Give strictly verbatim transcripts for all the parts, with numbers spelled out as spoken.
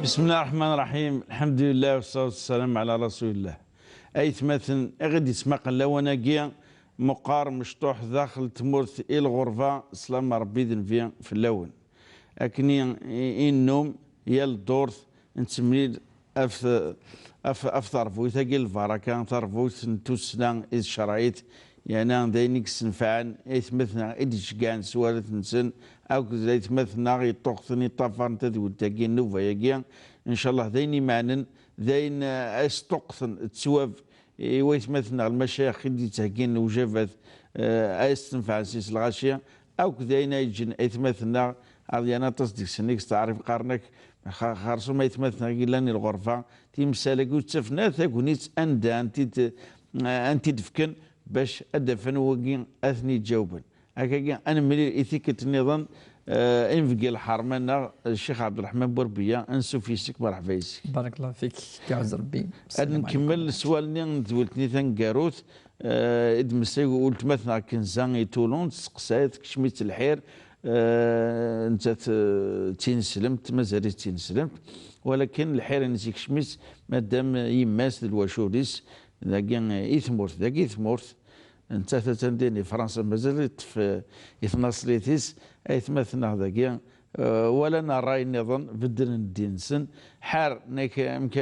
بسم الله الرحمن الرحيم. الحمد لله والصلاة والسلام على رسول الله. Aytmaten i ɣ-id-yesmaqen lawan-agi, meqqar mecṭuḥ daxel tmurt i lɣerba, slam Rebbi d Nnbi fell-awen. Akken i, i, i nennum, yal ddurt nettemlil af, af, af terbuyt-agi n lbaraka, tarbuyt n tussna i tcerɛit, yerna d ayen i yessenfɛen aytmaten-nneɣ i d-iceggɛen s warraten-nsen, akked aytmaten-nneɣ yeṭṭuqten, yeṭṭafaren tadwilt-agi, nnuba-agi. Ncallah d ayen imeɛnen, d ayen, eh, ay sṭuqqten ttwab i waytmaten-nneɣ lmacayix i d-yettheggin lewjabat, eh, ay stenfɛen si-s lɣaci, akk d ayen ay ǧǧen aytmaten-nneɣ, ad yan aṭas deg-sen i yesteɛrif qqaren-ak, xa-, xersum aytmaten-nneɣ i yellan i lɣerba, timsal-agi ur ttafen ara tagnit anda ad tent-id-, ad tent-id-fken bac ad d-afen wagi ad ten-iǧawben. Akkagi, ad nemlil i tikkelt nniḍen, eh, inebgi lḥerma-nneɣ, Ccix Ɛebderreḥman Burbiya, ansuf yes-k, merḥba yes-k. Barakallahu fik, iɛuzz Rebbi. Ad nkemmel s wallen-nni n tdwilt-nni taneggarut, eh, i d-tmeslay weltma-tneɣ Kenza i Tulun, testeqsa-t, tekcem-itt lḥir, eh, nettat, eh, d tineslemt, mazal-itt d tineslemt, walakin lḥir-ines ikcem-itt, madam yemma-s d lwacul-is, dagi i tmurt, dagi i tmurt, nettat attan din i Fransa, mazal iṭṭef, eh, i tnaṣlit-is, aytmaten-nneɣ dagi, eh, walan ṛṛay nniḍen, beddlen ddin-nsen, ḥar, nekk, amek,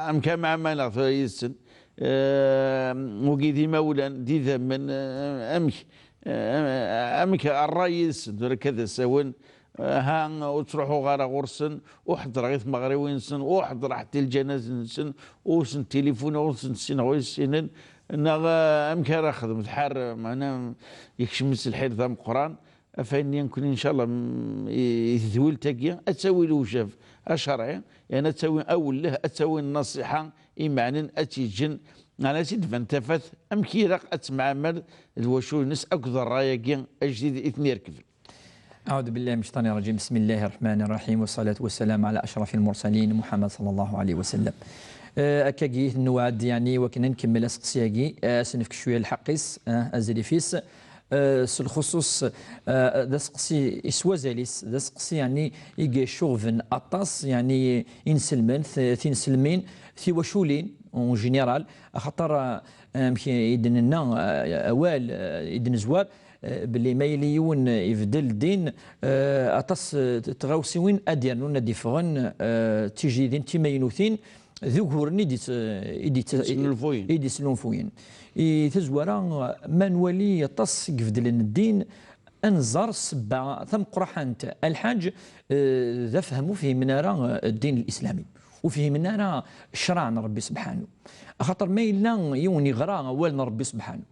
amek am ɛmaleɣ tura yid-sen, eh, wigi d imawlan, d idammen, eh, amek, eh, amek ṛṛay yid-sen, tura akka d asawen, ha, ur ttruḥuɣ ara ɣur-sen, ur ḥeddreɣ i tmeɣriwin-nsen, ur ḥeddreɣ ḥetta i lǧanazen-nsen, ur sen-tilifuniɣ, ur sen-ssineɣ, ur yi-ssinen, neɣ, eh, amek ara xedmet ḥar, meɛna yekcem-itt lḥir d ameqqran. Af ayen-nni nekkni, ncallah, mm, i, i tedwilt-agi, ad tawi lewjab acerɛi, yani ad tawi awelleh, ad tawi nnasiḥa imeɛnen, ad tt-yeǧǧen, meɛna ad tt-id-tban tafat, amek i ilaq ad temɛamal d wacu-ines akked ṛṛay-agi ajdid i ten-irekben. أعوذ بالله من الشيطان الرجيم. بسم الله الرحمن الرحيم. والصلاة والسلام على أشرف المرسلين محمد صلى الله عليه وسلم. Eh, akkagi, newɛed, yani, wakken ad nkemmel aseqsi-agi, eh, ad s-nefk cwiya lḥeqq-is, eh, azrif-is. Eh, s lxuṣuṣ, eh, d aseqsi s wazal-is, d aseqsi, yani, i icuɣben aṭas, yani, inselmen, t-, tinselmin, tiwaculin, en général, axaṭer, eh, amek i d-nenna, eh, awal, eh, i d-nezwar, eh, belli ma yili yiwen ibeddel ddin, eh, aṭas, eh, n tɣawsiwin ad d-yernun, ad d-iffɣen, eh, d tijdidin, d timaynutin, d uguren i d-, i d-, Snulfuyen. I d-snulfuyen. I tazwara, ma nwali aṭas i ibeddlen ddin, ad nẓer ssebba tameqqraḥant, a Lḥaǧ, eh, d afhem ur fhimen ara, eh, ddin lislami. Ur fhimen ara ccṛeɛ n Ṛebbi sebḥanu. Axaṭer ma yella yiwen iɣra awal n Ṛebbi sebḥanu,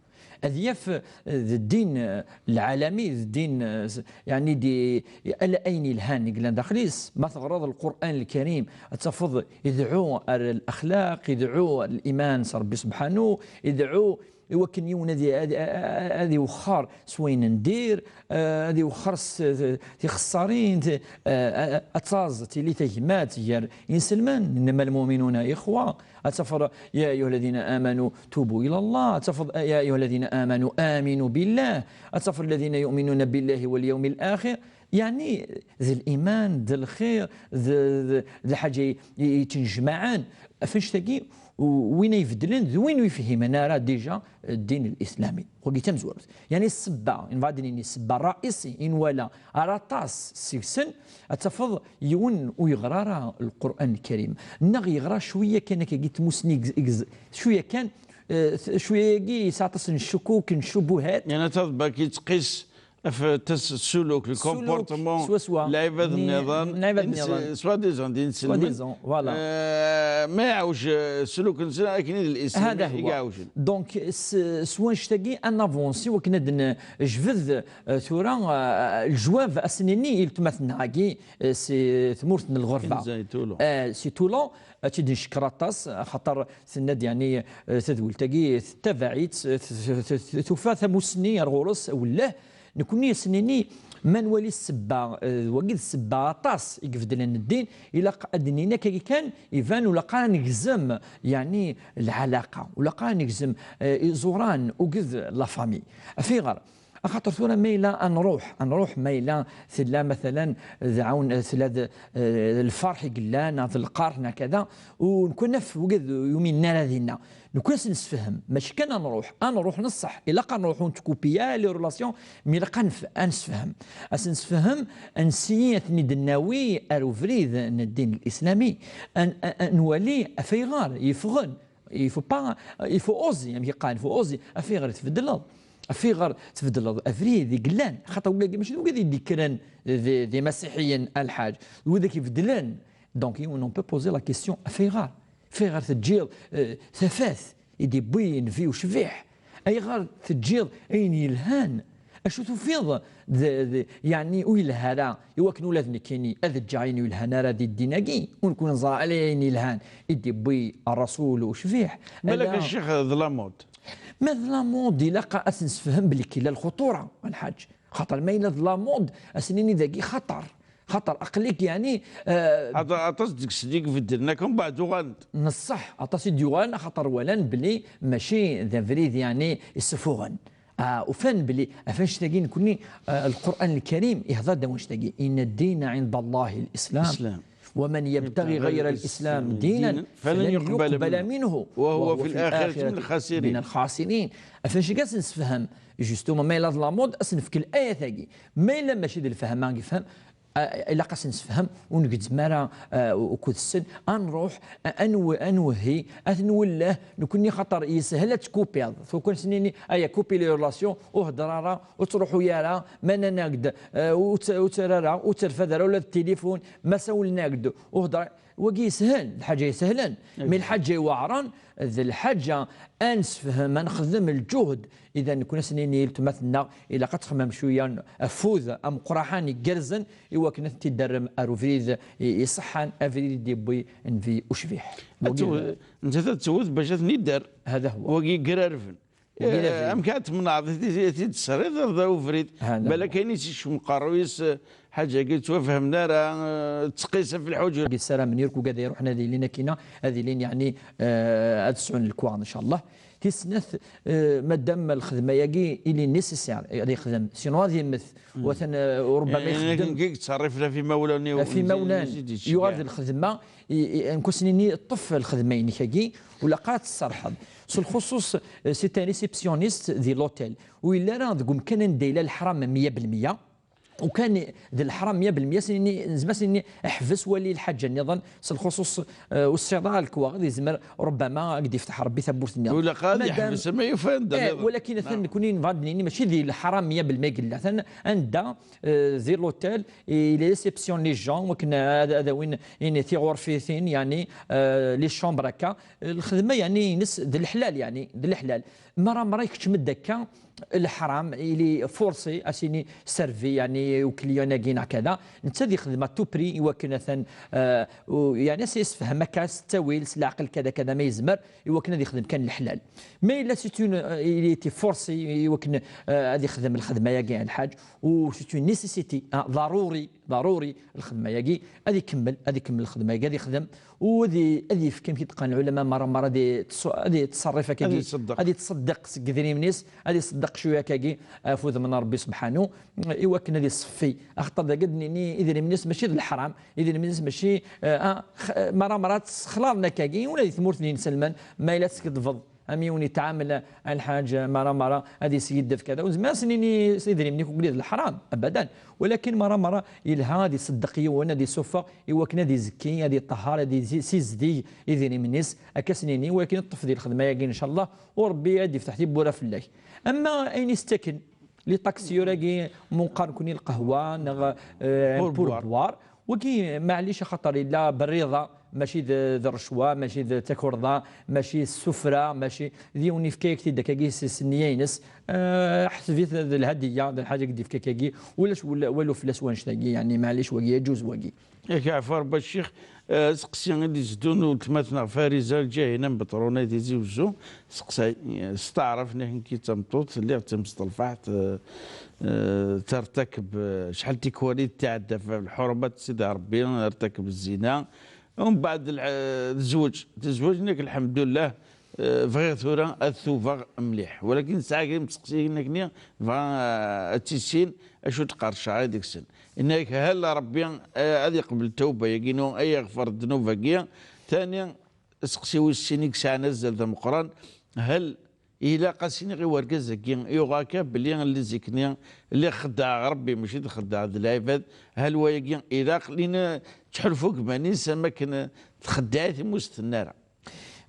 ad yaf, eh, d ddin, eh, lɛalami, d ddin, eh, s-, yani di, ala ayen yelhan i yellan daxel-is. Ma teɣreḍ Lqur'an Lkarim, ad tafeḍ idɛu ar laxlaq, idɛu ar liman s Ṛebbi sebḥanu, idɛu i wakken yiwen ad i-, ad, ad, ad iwexxer s wayen n dir, eh, ad iwexxer s, eh, tixessarin, t-, eh, ad taẓ tili tagmat gar inselmen, إنما المؤمنون إخوة. Ad tafeḍ, يا أيها الذين آمنوا توبوا إلى الله. Ad tafeḍ, يا أيها الذين آمنوا آمنوا بالله. Ad tafeḍ, الذين يؤمنون بالله واليوم الآخر. Yani, d liman, d lxir, d, d, d lḥaǧa i, i, yettnejmaɛen. Ɣef annect-agi, u-, win ay ibeddlen, d win ur yefhimen ara déjà, eh, ddin lislami. Wagi tamezwarut. Yani, ssebba, nebɣa ad d-nini, ssebba ṛṛaisi i nwala ar aṭas seg-sen, ad tafeḍ yiwen ur yeɣra ara Lqur'an Lkarim, neɣ yeɣra cwiya kan akkagi tmusni, gz-, gz-, cwiya kan, eh, t-, cwiya-agi yesɛa aṭas n ccukuk, n ccubuhat. Yani, ad tafeḍ belli yettqis ɣef tas-, ssuluk, le Ssuluk, comportement, swaswa. Lɛibad Ni-, nniḍen, lɛibad ins-, nniḍen. Soi-disant d inselmen. Soi-disant, voilà. Eh, ma iɛewj, eh, ssuluk-nsen akken i d lislami هذا i هو. Iɛewjen. Donc, s-, s wannect-agi, ad navansi wakken ad nejbed, eh, tura, eh, lejwab, ad s-nini i weltma-tneɣ-agi, eh, si tmurt n lɣerba. Kenza i Tulun. Eh, si Tulun, ad tt-id-neckeṛ aṭas, axaṭer tenna-d, yani, eh, tadwilt-agi tettabaɛ-itt, eh, t-, t-, t-, tufa tamusni ar ɣur-s, awelleh, nekkni ad s-nini, ma nwali ssebba, eh, d wagi d ssebba aṭas i ibeddlen ddin, ilaq ad d-nini akkagi kan, iban, ur ilaq ara negzem, yani, lɛalaqa, ur ilaq ara negzem, eh, iẓuran, uged la famille. Afiɣer? Axaṭer tura ma yella ad nruḥ, ad nruḥ ma yella tella matalan d aɛawen, tella d, eh, lferḥ i yellan, neɣ d lqerḥ, neɣ kada, u nekk naf wigad yuminen ara dinna. Nekk ad s-nessefhem, mačči kan ad nruḥ, ad nruḥ neṣṣeḥ, ilaq ad nruḥ u netkupi ya les relations, mi ilaq ad nf-, ad nessefhem. Ad s-nessefhem, ad nessiyi ad ten-id-nawi ar ubrid n ddin l-islami, ad, ad, ad nwali afayɣer yeffɣen. Il faut pas, il faut oser, amek i qqaren, il faut oser. Afayɣer tbeddleḍ, afayɣer tbeddleḍ abrid i yellan, xaṭer wigagi mačči d wigad i d-yekkren d, d imasiḥiyen a lḥaǧ, d widak ibeddlen. Donc, on peut poser la question, afayɣer, afayɣer teǧǧiḍ, eh, tafat i d-yewwi nnbi ucbiḥ? Ayɣer teǧǧiḍ ayen yelhan? Acu tufiḍ d, d, yeɛni ur yelha ara i wakken ula d nekkini ad ǧǧeɣ ayen ur yelhan ara di ddin-agi, ur nekkni neẓra ala ayen yelhan i d-yewwi Rrasul ucbiḥ? Balak ala a Ccix d la mode. Ma d la mode, ilaq ad s-nessefhem belli killa lxuṭura, a lḥaǧ. Xaṭer ma yella d la mode, ad s-nini dagi xaṭer. Xaṭer aql-ik, yeɛni, eh, Aṭa-, aṭas deg-sen i ibeddlen akka, mbeɛd uɣalen-d. Neṣṣeḥ, aṭas i d-yuɣalen, axaṭer walan belli mačči d abrid, yeɛni, issufuɣen. Ah, ufan belli, ɣef annect-agi nekkni, ah, Lqur'an Lkarim ihḍer-d ɣef wannect-agi. Inna ddina ɛinda Llahi l-Islam. Islam. Wa man yabtaɣi ɣayra l-Islam dinan falan yuqbala minhu wa huwa fi l-axirati min l-xasirin. Ɣef wannect-agi ad s-nessefhem, justement, ma yella d la mode, ad s-nefk l-ayat-agi. Ma yella mačči d lfehma i yefhem, ah, ilaq ad s-nessefhem, ur ngezzem ara, ah, ukud-sen, ad nruḥ, ah, ad nw-, ad nwehhi, ad nwelleh, nekkni xaṭer yeshel ad tkupiḍ. Tura kan s-nini, aya, couper les relations, ur hedder ara, ur ttruḥu ara, ma nnan-ak-d, ah, ur tt-, ur ttarra ara, ur tterfad ara ula d tilifun, ma sawlen-ak-d, ur hedder ara. Wagi yeshel, d lḥaǧa isehlen. Mi lḥaǧa iweɛren, d lḥaǧa ad nessefhem, ad nexdem lǧuhd. Idan, nekkni ad s-nini i weltma-tneɣ, ilaq ad txemmem cwiya afud ameqqraḥan igerrzen, i wakken ad tent-id-terrem ar ubrid i, iṣeḥḥan, abrid i d-yewwi nnbi ucbiḥ. Ad tewwet, nettat ad tewwet bac ad ten-id-terr. Hada huwa. Wagi igrarben. Wagi d abrid. Eh, amek ad temneɛḍ i t-, i t-id-tesriḍ da ubrid? Hada huwa. Balak ayen i s-ikecmen uqerruy-is, eh, ḥaǧa-agi ur ttwafhamen ara, eh, tettqis ɣef lḥuǧ. Ssaramen yakk ugad iruḥen ad ilin akkin-a, ad ilin, yeɛni, eh, ad sɛun lekwaɣeḍ, ncallah. Tis snat, eh, madam lxedma-agi ili nécessaire, ad yexdem, sinon ad yemmet. Watan, eh, urebbama ixeddem. Nekk yettṣerrif la fi imawlan-iw, ɣef imawlan, yuɣal d lxedma, i, i, nekk ad s-nini ṭṭef lxedma-inek-agi, ur ilaq ara ad tserḥeḍ. S lxuṣuṣ, eh, c'est un réceptionniste di l'hôtel, ur yelli ara deg umkan anda yella leḥram meyya belmeyya. U kan d leḥram meyya belmeyya, s-nini, nezmer s-nini, ḥbes wali lḥaǧa nniḍen, s lxuṣuṣ, eh, ussiḍ-a lekwaɣeḍ, yezmer, rubbama, ad k-d-yefteḥ Rebbi tawwurt nniḍen. Ur ilaq ara ad yeḥbes, ma yufa anda nniḍen. Walakin atan nekkni nebɣa ad d-nini, mačči di leḥram meyya belmeyya i yella. Atan anda, eh, di l'hôtel, il réceptionne les gens, wakken ad, ad awin, ini, tiɣurfitin, yeɛni, eh, les chambres akka. Lxedma, yeɛni, ines d leḥlal, yeɛni, d leḥlal. Mara, mara ikeččem-d akka, leḥram, ili forcé, as-ini servi, yeɛni, i ukliyan-agi neɣ kada. Netta ad yexdem à tout prix, i wakken atan, eh, u-, yeɛni, as-yessefhem akka s ttawil, s leɛqel, kada, kada, ma yezmer, i wakken ad yexdem kan leḥlal. Ma yella c'est une, euh, il était forcé, i wakken, euh, ad yexdem lxedma-agi, a lḥaǧ, u c'est une nécessité, ah, ḍaruri, ḍaruri, lxedma-agi, ad ikemmel, ad ikemmel lxedma-agi, ad yexdem, u ad i-, ad yefk, amek i d-qqaren lɛulama, mara, mara ad yettṣ-, ad yettṣerrif akkagi, ad yettṣeddeq. Ad yettṣeddeq seg idrimen-is, ad yettṣeddeq cwiya akkagi, ɣef udem n Rebbi subḥanu, i wakken ad iṣeffi. Axaṭer dagi ad d-nini idrimen-is mačči d leḥram, idrimen-is mačči, eh, ah, x-, mara, mara ad ttexlaḍen akkagi, ula di tmurt n yinselmen, ma yella teskidbeḍ, am yiwen yettɛamel a lḥaǧ, mara, mara ad yeskiddeb kada. Ur nezmir ad s-nini s idrimen-ik ugli d leḥram, abadan. Walakin mara, mara yelha ad iṣeddeq yiwen, ad isuffeɣ i wakken ad izekki, ad iṭehher, ad izi-, sizdig idrimen-is, akka s-nini, walakin ṭṭef di lxedma-agi, ncallah, u Rebbi ad d-yefteḥ tibbura fell-ak. Ama ayen istekken, les taxis-agi, ma neqqar nekkni lqahwa, neɣ, eh, un pourboire. Pourboire. Wagi, maɛlic, axaṭer yella berriḍa, mačči d, d rrecwa, mačči d takerḍa, mačči d ssufra, mačči d yiwen yefka-yak-t-id akkagi s, s nniya-ines, eh, ḥseb-it d lhadiya, d lḥaǧa i k-d-yefka akkagi, ulac wal-, walu fell-as wannect-agi, yeɛni, maɛlic, wagi yaǧuz wagi. Yak yeɛfu Rebbi a ccix, eh, aseqsi i d-iteddun n weltma-tneɣ Fariza Lǧahina n Beṭruna i Tizi Wezzu, teseqsay, eh, s taɛrabt, nnek nekki d tameṭṭut, lliɣ d timesṭelfaḥt, eh, eh, tertakeb, eh, acḥal tikwal i d-tɛedda ɣef lḥurumat n Sidi Rebbi, tertakeb zzina, umbeɛd lɛ-, tezweǧ, tezweǧ, nekk, lḥemdullah, Eh, bɣiɣ tura ad tubeɣ mliḥ, walakin tesɛa kra n tseqsiyin akkenni, bɣa, eh, ad tissin acu d-qqar ccṛeɛ deg-sen. Inna-yak, hal Ṛebbi, eh, ad iqbel tawba-yagi-inu, ay iɣfer ddnub-agi? Tani, aseqsi wis sin i yesɛan azal d ameqqran, hal ilaq ad s-iniɣ i wergaz-agi yuɣ akka belli lliɣ zik-nni, lliɣ xeddɛeɣ Ṛebbi, mačči d xeddɛeɣ d lɛibad, hal wayagi ilaq lina ttḥulfu deg iman-is am akken txeddeɛ-it imi ur s-tenna ara.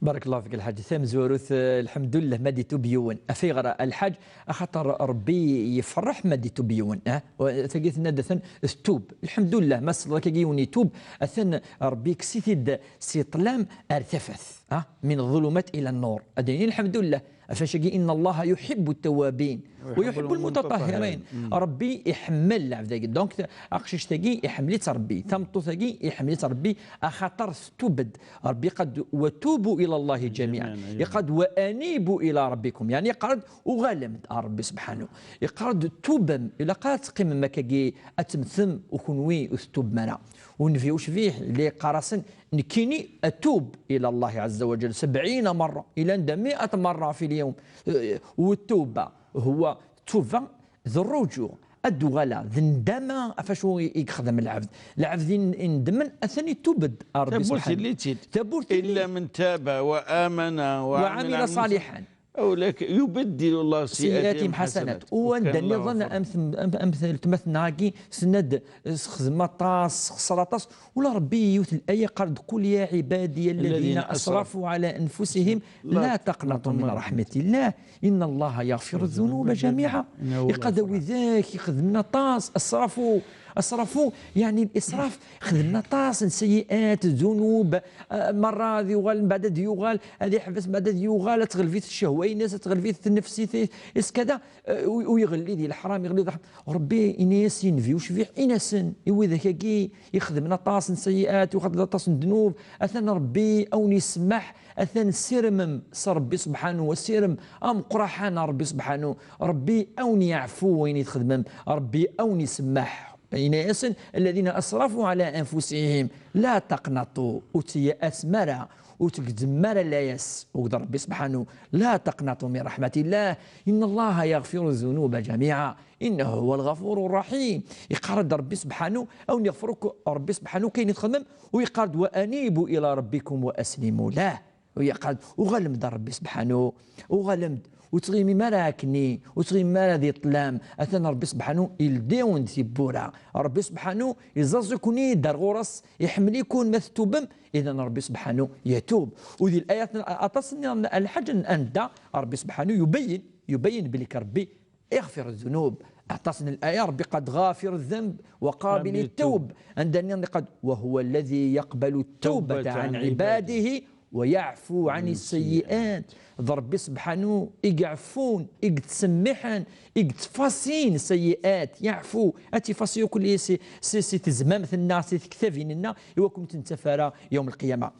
Barakallahu fik, Lḥaǧ. Tamezwarut, eh, lḥemdullah, ma d-itub yiwen. Af ayɣer a Lḥaǧ? Axaṭer Ṛebbi yefreḥ ma d-itub yiwen, eh? Wa-, tagi tenna-d atan tettub. Lḥemdullah, ma selleɣ akka yiwen itub, atan Ṛebbi yekkes-it-id si ṭṭlam ar tafat, ah, min ḍulumat ila nnur. Ad d-nini lḥemdullah. Ɣef wacagi, inna Allaha yuḥibbu ttawwabin wa yuḥibbu lmutatahhirin. Ṛebbi iḥemmel lɛebd-agi. Donc, aqcict-agi iḥemmel-itt Ṛebbi. Tameṭṭut-agi iḥemmel-itt Ṛebbi, axaṭer tettub-d. Ṛebbi qal, wa tubu ila Allahi ǧamiɛan. Iqal-d, wa anibu ila Ṛebbikum. Yeɛni, iqal-d, uɣalem-d ar Ṛebbi subḥanu. Iqal-d, tubem. Ilaq ad teqqimem akkagi, ad temmtem, u kunwi ur tettubem ara. U Nnbi ucbiḥ, illa yeqqar-asen, nekkini atub ila Allahi ɛazza wa jal sebɛina marra, ila anda miat marra fi lyawm. Eh, wa ttuba, huwa ttuba d rruǧuɛ, ad d-uɣaleɣ, d nndama ɣef wacu i, i yexdem lɛebd. Lɛebd in-, indemmen, atan itub-d ar Ṛebbi subḥanu. Tawwurt illi-tt-id. Tawwurt illi. Illa man taba wa amana wa amila ṣaliḥan. Awlak yubaddilu Llahu sayyi'atihim ḥasanat. U anda nniḍen, am t-, am, am t-, weltma-tneɣ-agi, tenna-d, sexdem aṭas, sexṣer aṭas. Ula Ṛebbi yiwet laya iqal-d, qul ya ɛibadiya alladina asrafu ɛala anfusihim la taqnatu min raḥmatillah, inna Allaha yaɣfiru ddunuba ǧamiɛa. Iqal-d a widak ixedmen aṭas, asrafu, asrafu, yeɛni l-israf, xedmen aṭas n sayyi'at, dunub, ah, merra ad yuɣal, mbeɛd ad yuɣal, ad iḥbes, mbeɛd ad yuɣal, ad tɣelb-it ccehwa-ines, ad tɣelb-it tnefsit-is, kada, eh, u, u iɣelli di leḥram, iɣelli di leḥram. Ṛebbi ini-as i Nnbi ucbiḥ, ini-asen i widak-agi ixedmen aṭas n sayyi'at, u ixedmen aṭas n ddnub, atan Ṛebbi a wen-isemmeḥ, atan ssirmem s Ṛebbi subḥanu, wa ssirem ameqqraḥan a Ṛebbi subḥanu, Ṛebbi a wen-yeɛfu wayen i txedmem, Ṛebbi a wen-isemmeḥ. Ini-asen, alladina asrafu ɛala anfusihim la taqnatu, ur ttyaɛasem ara, ur tgezzmem ara layas, akked Ṛebbi subḥanu, la taqnatu min raḥmatillah, inna Allaha yaɣfiru ddunuba ǧamiɛa, innahu huwa lɣafuru rraḥim. Iqqar-d Ṛebbi subḥanu, a wen-iɣfer akk Ṛebbi subḥanu ayen i txedmem, u iqqar-d, wa anibu ila ṛebbikum wa aslimu lah. U yeqqar-d, uɣalem-d ar Ṛebbi subḥanu, uɣalem-d, ur ttɣimim ara akkenni, ur ttɣimim ara di ṭṭlam, atan Ṛebbi subḥanu ildi-wen-d tiwwura. Ṛebbi subḥanu iẓẓaẓ-iken-id ar ɣur-s, iḥemmel-iken ma tettubem, idan Ṛebbi subḥanu yatub. U di layat aṭas nniḍen a Lḥaǧ, anda Ṛebbi subḥanu yubayyin, yubayyin belli Ṛebbi iɣfir ddunub. Aṭas n laya Ṛebbi qal-d ɣafir ddenb wa qabili ttawb. Anda nniḍen qal-d, wa huwa alladhi yaqbalu ttawbata an ibadihi wa yaɛfu ɛan sseyyi'at. D Ṛebbi subḥanu i iɛeffun, i yettsemmiḥen, i yettfasin sseyyi'at, yeɛfu, ad tt-ifasi akk si, si, si tezmamt-nneɣ, si tektabin-nneɣ, i wakken ur tt-nettaf ara yawm lqiyama.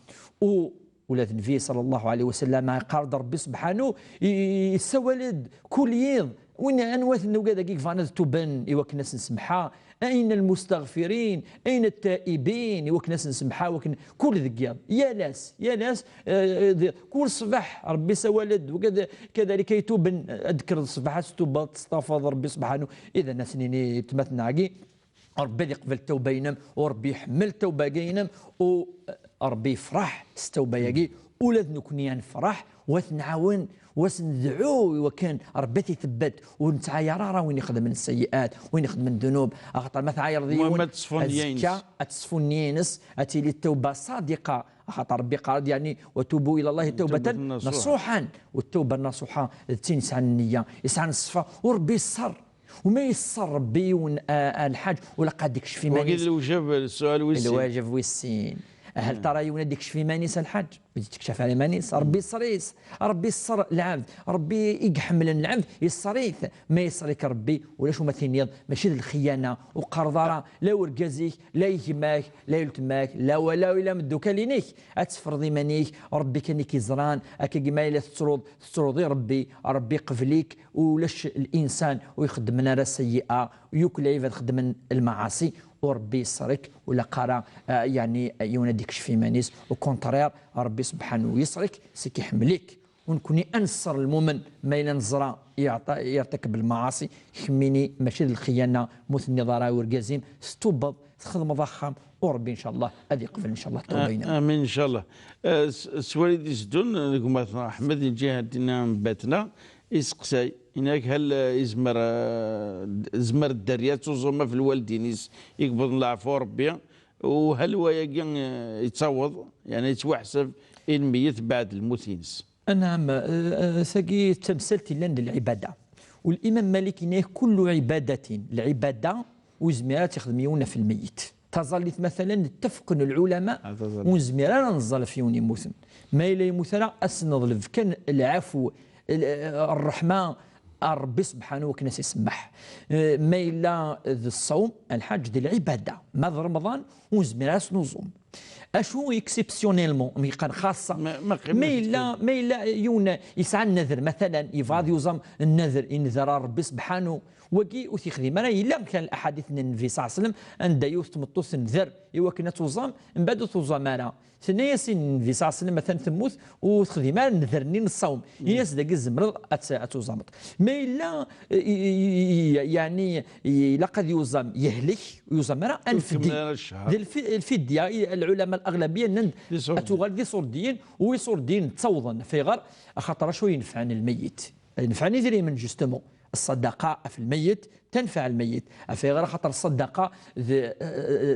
U ula d Nnbi ṣalla Llahu ɛalayhi wa sallam, iqqar-d Ṛebbi subḥanu, i, i, yessawal-d kul yiḍ, win, anwa-ten wigad-agi yebɣan ad tuben i wakken ad sen-semḥeɣ, ayna lmustaɣfirin, ayna ttaibin, i wakken ad sen-semḥeɣ, wakken kul deg yiḍ, yal ass, yal ass, eh, d-, kul ṣṣbeḥ, Ṛebbi sawal-d, wigad kadalik ay tuben, ad d-tekkreḍ ṣṣbeḥ, ad testubeḍ, ad testɣfireḍ Ṛebbi subḥanu, idan ad sen-ini tmatnaɣ-agi, Ṛebbi ad iqbel ttawba-inem, u Ṛebbi iḥemmel ttawba-inem, u Ṛebbi yefṛeḥ s ttawba-agi, ula d nekkni ad nefṛeḥ, u ad t-nɛawen, u ad s-nedɛu i wakken Ṛebbi ad t-itebbet, ur nettɛayar ara win ixedmen sseyyi'at, win ixedmen ddunub, axaṭer ma tɛayareḍ i yiwen, azekka ad teṣfu nniya-ines, ad tili ttawba ṣadiqa, axaṭer Ṛebbi iqqar-d, yeɛni, wa tubu ila Llahi tawbatan nasuḥan, u ttawba nasuḥa d tin yesɛan nniya, yesɛan ṣṣfa, u Ṛebbi yeṣṣer. Uma yeṣṣer Ṛebbi yiwen, a, a Lḥaǧ, ula qad ikcef iman-is. Wagi d lewjab, ssual wis sin. Lwajeb wis sin. Hal tara yiwen ad ikcef iman-is a Lḥaǧ? Ur d-ittekcaf ara iman-is. Ṛebbi yeṣṣer-it. Ṛebbi yeṣṣer lɛebd. Ṛebbi i iḥemmlen lɛebd, yeṣṣer-it. Ma yeṣṣer-ik Ṛebbi, ulac uma tiniḍ, mačči d lxiyana. Ur qqareḍ ara, la i urgaz-ik, la i gma-k, la i weltma-k, la wala ila meddukal-inek. Ad teffreḍ iman-ik, Ṛebbi kan i k-iẓran, akkagi ma yella tettruḍ, tettruḍ i Ṛebbi, Ṛebbi iqbel-ik, ulac linsan ur ixeddmen ara sseyyi'a, yakk lɛibad xeddmen lmaɛaṣi, u Ṛebbi yeṣṣer-ik, ur ilaq ara, ah, yeɛni, yiwen ad ikcef iman-is, au contraire, Ṛebbi subḥanu yeṣṣer-ik, c'est que iḥemmel-ik. U nekkni ad nesser lmumen ma yella neẓra yeɛṭa-, yertakeb lmaɛaṣi, kemmini mačči d lxiyana, mu tenniḍ ara i urgaz-im, testubeḍ, txedmeḍ axxam, u Ṛebbi ncallah ad iqbel ncallah ttuba-inem. Amin ncallah. Eh, s-, s wali d-iteddun, eh, gma-tneɣ Ḥmed n ǧiha-tina n Batna, iseqsay, inak hal, eh, izmer, eh, d-, zmer dderya tuẓum af lwaldin-is i yewwḍen leɛfu Ṛebbi, u hal wayagi, eh, yettaweḍ, yeɛni yettwaḥsab i lmeyyet baɛd lmut-ines. Anɛam, eh, eh, tagi d tamsalt yellan d lɛibada. U Limam Malik yenna-yak kullu ɛibadatin, lɛibada ur yezmir ara ad tt-ixdem yiwen ɣef lmeyyet. Taẓallit, matalan, ttafqen lɛulama, ah, taẓallit, ur nezmir ara ad neẓẓal ɣef yiwen yemmuten. Ma yella yemmut ara, ad s-neḍleb kan lɛafu, l-, eh, ṛṛeḥma ar Ṛebbi sebḥanu wakken ad s-isemmeḥ. Eh, ma yella d ṣṣawm, lḥaǧ d lɛibada. Ma d Remḍan, ur nezmir ara ad s-nuẓum. Acu exceptionnellement, mi yeqqar xaṣṣa? Ma, ma qim ma yella, ma yella yiwen yesɛa nnader, matalan, yebɣa ad yuẓam nnader, ineder ar Ṛebbi sebḥanu, wagi ur t-yexdim ara. Yella kan laḥadit n Nnbi ṣalla Llahu ɛalayhi wa sallam, anda yiwet tmeṭṭut tenner i wakken ad tuẓam, mbeɛd ur tuẓam ara. Tenna-yas i Nnbi ṣalla Llahu ɛalayhi wa sallam, atan temmut, ur texdim ara nnader-nni n ṣṣawm. Ini-as dagi tzemreḍ ad t-, ad tuẓameḍ. Ma yella, i, i, i, i, yeɛni, ilaq ad yuẓam, yehlek, ur yuẓam ara, ad nfeddi. Ur ikemmel ara ccher. D lfi-, lfidya, i, lɛulama l-aɣlabiya nnan-d ad tuɣal d iṣurdiyen, u iṣurdiyen ttawḍen. Fayɣer? Axaṭer acu yenfɛen lmeyyet? Yenfɛen idrimen, justement. Ṣṣadaqa ɣef lmeyyet, tenfeɛ lmeyyet. Fayɣer? Axaṭer ṣṣadaqa d,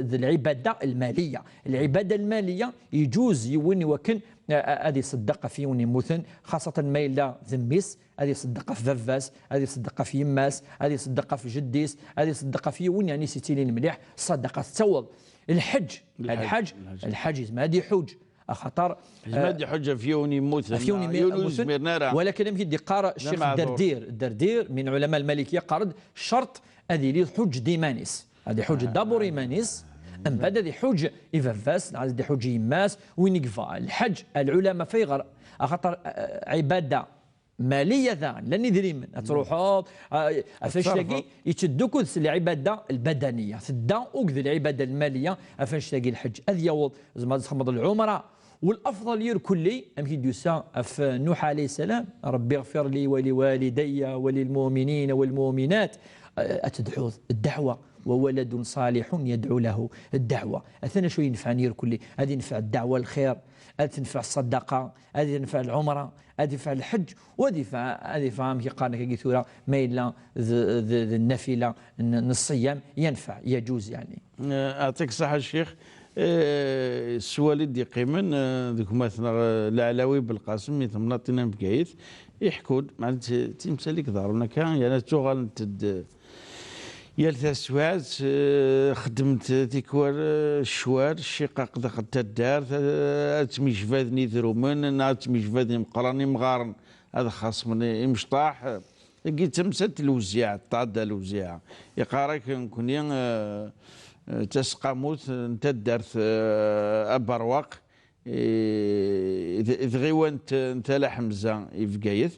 d lɛibada lmaliya. Lɛibada lmaliya, yeǧuz yiwen i wakken, a, a, ad iṣeddeq ɣef yiwen yemmuten, xaṣṣatan ma yella d mmi-s, ad iṣeddeq ɣef baba-s, ad iṣeddeq ɣef yemma-s, ad iṣeddeq ɣef jeddi-s, ad iṣeddeq ɣef yiwen, yeɛni, s-ittilin mliḥ, ṣṣadaqa tettaweḍ. Lḥeǧ, lḥeǧ, lḥeǧ, lḥeǧ. Lḥeǧ yezmer ad iḥuǧ, axaṭer, yezmer ad iḥuǧ ɣef yiwen yemmuten, ɣef yiwen neɣ yiwen ur yemmuten, yezmiren ara. Walakin amek i d-iqqar Ccix Dderdir, Dderdir, min ulama lmalikiya, yeqqar-d ccerṭ ad yili iḥuǧ d iman-is. Ad iḥuǧ dabur iman-is, mbeɛd ad iḥuǧ i baba-s, neɣ ad iḥuǧ i yemma-s, win i yebɣa. Lḥeǧ, lɛulama fayɣer? Axaṭer, eh, ɛibada maliya daɣen, llan idrimen, ad truḥeḍ, eh, ɣef annect-agi, yetteddu akked s lɛibada lbadaniya. Tedda akked lɛibada lmaliya, ɣef annect-agi lḥeǧ ad yaweḍ, tzemreḍ ad txedmeḍ lɛumra. Wal afḍal irkelli, amek i d-yusa ɣef Nuḥ alayhi ssalam, Ṛebbi iɣfir li wa li walidayya wa lil mu'minina wal mu'minat, eh, ad tedɛuḍ ddeɛwa, wa waladun ṣaliḥun yadɛu lahu, ddeɛwa. Atan acu yenfɛen irkelli, ad yenfeɛ ddeɛwa lxir, ad tenfeɛ ṣṣadaqa, ad yenfeɛ lɛumra, ad yenfeɛ lḥeǧ, u ad yenfeɛ, ad yenfeɛ amek i qqaren akka tura, ma yella d, d, d nnafila n, n ṣṣiyam, yenfeɛ, yaǧuz, yeɛni. Eh, aɛṭik ṣṣeḥḥa a ccix. Eh, sswal i d-yeqqimen, eh, d gma-tneɣ, eh, Laɛlawi Belqasem, i temnaḍt-inna n Bgayet, iḥekku-d, meɛna d timsal i iḍerrun akka, yerna ttuɣalent-d, eh, yal taswiɛt, eh, xeddment tikwal, eh, ccwal, ccqaq daxel n taddart, eh, ad ttemyejbaden idrumen, neɣ ad ttemyejbaden imeqqranen imɣaren, ad xaṣmen imecṭaḥ. Tagi d tamsalt n lewziɛa, ṭṭaɛda lewziɛa. Yeqqar-ak nekkni, eh, eh, d taseqqamut n taddart, eh, Aberwaq, eh, d, d tɣiwant n Tala Ḥemza i Bgayet.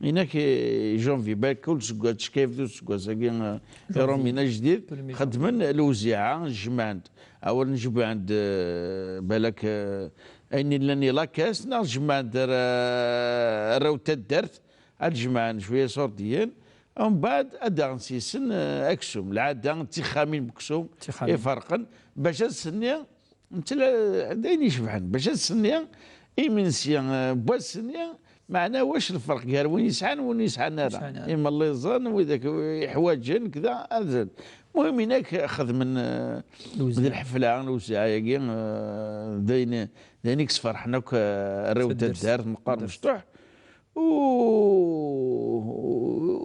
Inak, eh, janvier, balak ur seggas, tkayeft ur seggas-agi, eh, iṛumyen ajdid, xedmen lewziɛa, jemɛen-d. Awal njemɛen-d, eh, balak, eh, ayen illan i lakas, neɣ jemɛen-d ar-, arraw n taddart, ad jemɛen cwiya iṣurdiyen, umbeɛd ad d-aɣen s-yisen, eh, aksum. Lɛada d tixxamin n uksum, tixxamin, iferqen, bac ass-nni, netta la-, d ayen icebḥen, bac ass-nni, imensi, eh, n wass-nni, meɛna wac lferq gar win yesɛan, win yesɛan ara? Yesɛan ara. Imelliẓen, widak iḥwaǧen, kda, ad, muhim, inak xedmen, eh, lewziɛa, d lḥefla, lewziɛa-agi, eh, d ayen, d ayen i yesferḥen akk, eh, arraw n taddart, meqqar mecṭuḥ. U,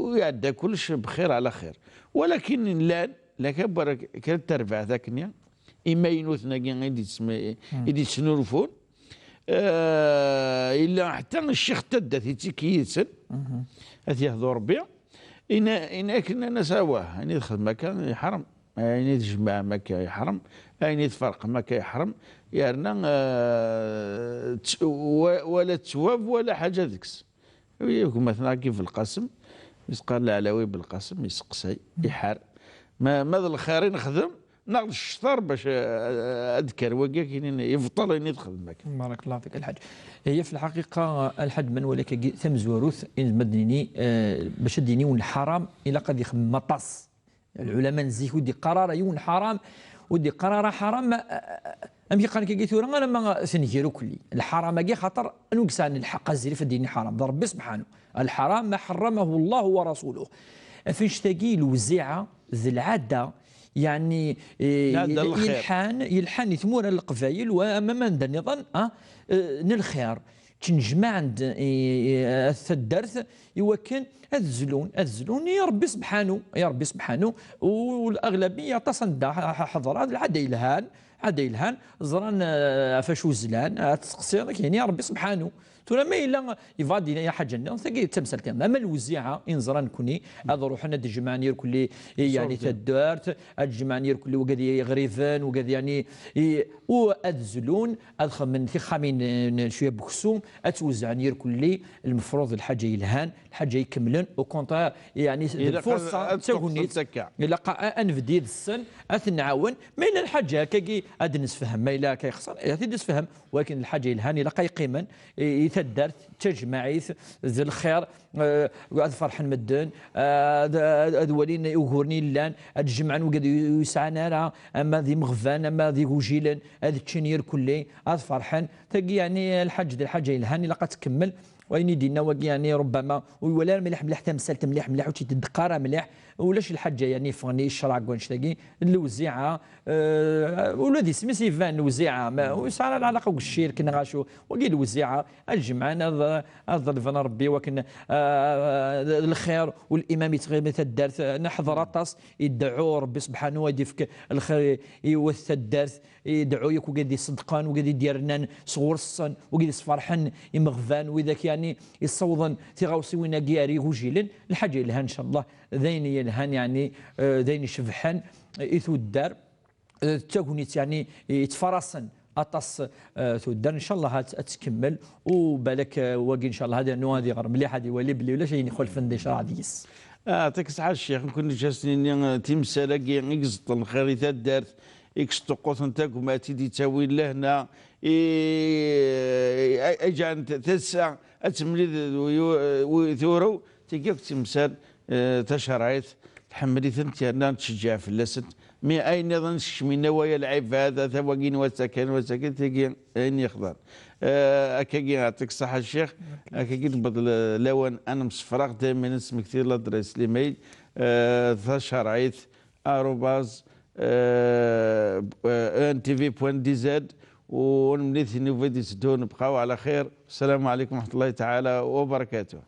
u iɛedda kullec bxir ɛla xir. Walakin llan, llan kan wara kra n terbaɛt akkenni, imaynuten-agi i d-yettsm-, i d-yettnulfun. Eh, yella ḥetta ccix n taddart yettekki yid-sen, ad t-yehdu Ṛebbi. Ina, ina akken nnan-as, awah, ayen i txedmem akka yeḥrem, ayen i tjemɛem akka yeḥrem, ayen i tferqem akka yeḥrem, yerna, eh, tt-, wa-, wala ttwab wala ḥaǧa deg-s. Gma-tneɣ-agi Belqasem, yesqar Laɛlawi Belqasem, yesteqsay, iḥar. Ma, ma d lxir i nexdem, neɣ d ccṭer bac, eh, ad d-kker wagi akin yebṭel ayen i txedmem akken. Barakallahu fik, a Lḥaǧ. Hiya, fi lḥaqiqa, a Lḥaǧ, ma nwala akkagi tamezwarut, i nezmer ad d-nini, eh, bac ad d-yini yiwen lḥaram, ilaq ad ixemmem aṭas. Lɛulama n zik ur d-iqqar ara yiwen lḥaram, ur d-iqqar ara ḥaram, eh, eh, amek i qqaren akkagi tura, alamma tenger ukelli. Lḥaram-agi, xaṭer anwa i yesɛan lḥeqq azrif ad d-yini ḥaram? D Ṛebbi sebḥanu. الحرام ما حرمه الله ورسوله. Ɣef annect-agi, lewziɛa d lɛada, yeɛni, eh, Lɛada n lxir. Yelḥan, yelḥan i tmura n Leqbayel, wa ama anda nniḍen, ah, eh, n lxir. Ttnejmaɛen-d, eh, eh, at taddart i wakken ad zlun, ad zlun i Ṛebbi sebḥanu, i Ṛebbi sebḥanu, u l'aɣlabiya aṭas anda ḥ-, ḥ-, ḥeḍra, d lɛada yelhan, lɛada yelhan, ẓran, eh, ɣef acu zlan, ad testeqsiḍ, ad k-yini Ṛebbi sebḥanu. Tura ma yella yebɣa ad d-yini lḥaǧa-nni, tagi d tamsalt-nniḍen. Ama lewziɛa i neẓra nekni, ad ruḥen ad d-jemɛen irkelli, i, yeɛni, taddart, ad d-jemɛen irkelli wigad iɣriben, wigad, yeɛni, i, u ad zlun, ad xedmen tixxamin n, n cwiya n uksum, ad tt-wezzɛen irkelli, lmefruḍ d lḥaǧa yelhan, lḥaǧa ikemlen, au contraire, yeɛni, d Ilaq ad, lfurṣa, ad d tagnit, teṭṭuqsemt akka. Ilaq a, a nebded yid-sen, ad ten-nɛawen, ma yella lḥaǧa akkagi ad d-nesfehmem, ma yella akka yexṣer, ad t-id-nesfehmem, walakin lḥaǧa yelhan ilaq ad yeqqimen i, i taddart, d tajmaɛit, d lxir, eh, ad ferḥen medden, eh, ad, ad, ad walin uguren yellan, ad jemɛen wigad ur yesɛan ara, ama d imeɣban, ama d igujilen, ad ččen irkelli, ad ferḥen. Tagi, yeɛni, lḥaǧ d lḥaǧa yelhan, ilaq ad tkemmel. Wayen i d-yenna wagi, yeɛni, rubbama ur iwala ara mliḥ mliḥ tamsalt mliḥ mliḥ, ur tt-id-teddeq ara mliḥ. Ulac lḥaǧa, yeɛni, yeffɣen i ccreɛ deg wannect-agi. Lewziɛa, eh, ula d isem-is iban lewziɛa, ma ur yesɛi ara lɛalaqa deg ccirk neɣ acu. Wagi lewziɛa, ad jemɛen, ad, ad ḍelben Ṛebbi wakken, eh, lxir u limam yettɣimi taddart, eh, neḥḍer aṭas, idɛu Ṛebbi sebḥanu ad yefk lxir i wat taddart, idɛu yakk wigad iṣeddqen, wigad i d-yernan sɣur-sen, wigad isferḥen imeɣban, widak, yeɛni, yessawḍen tiɣawsiwin-agi ar igujilen. Lḥaǧa yelhan, ncallah, d ayen yelhan, yeɛni, eh, d ayen icebḥen i tuddar, eh, d tagnit, yeɛni, yettfarasen aṭas, eh, tuddar. Ncallah ad, ad tkemmel, u balak, eh, wagi, ncallah, ad yernu ad iɣer mliḥ, ad iwali belli ulac ayen ixulfen di ccreɛ deg-s. Ah, yeɛṭik ṣṣeḥḥa a Ccix, nekkni just nini, eh, timsal-agi i iẓeṭṭen lxir i taddart, i yesṭuqquten tagmat, i d-yettawin lehna, i, i, i ǧǧan t-, tasa ad temlil d, d, d, turew, tigi akk d timsal, eh, tacerɛit, tḥemmel-itent yerna nettceǧǧiɛ fell-asent. Mi ayen nniḍen sekcem-ina waya lɛibad, ata wagi n wass-a kan, wass-a kan, tigi ayen yexḍan. Eh, akkagi, yeɛṭik ṣṣeḥḥa a Ccix, akkagi newweḍ l-, lawan ad nemsefraq, daymen ad nesmekti ladres l'email, eh, tacerɛit, arobase, eh, eh, E N T V point D Z, u nemlil tin yufan ad d-yessedhun, bqaw ɛla xir. Assalamu ɛlikum wa rahmatullahi taɛala wa barakatuh.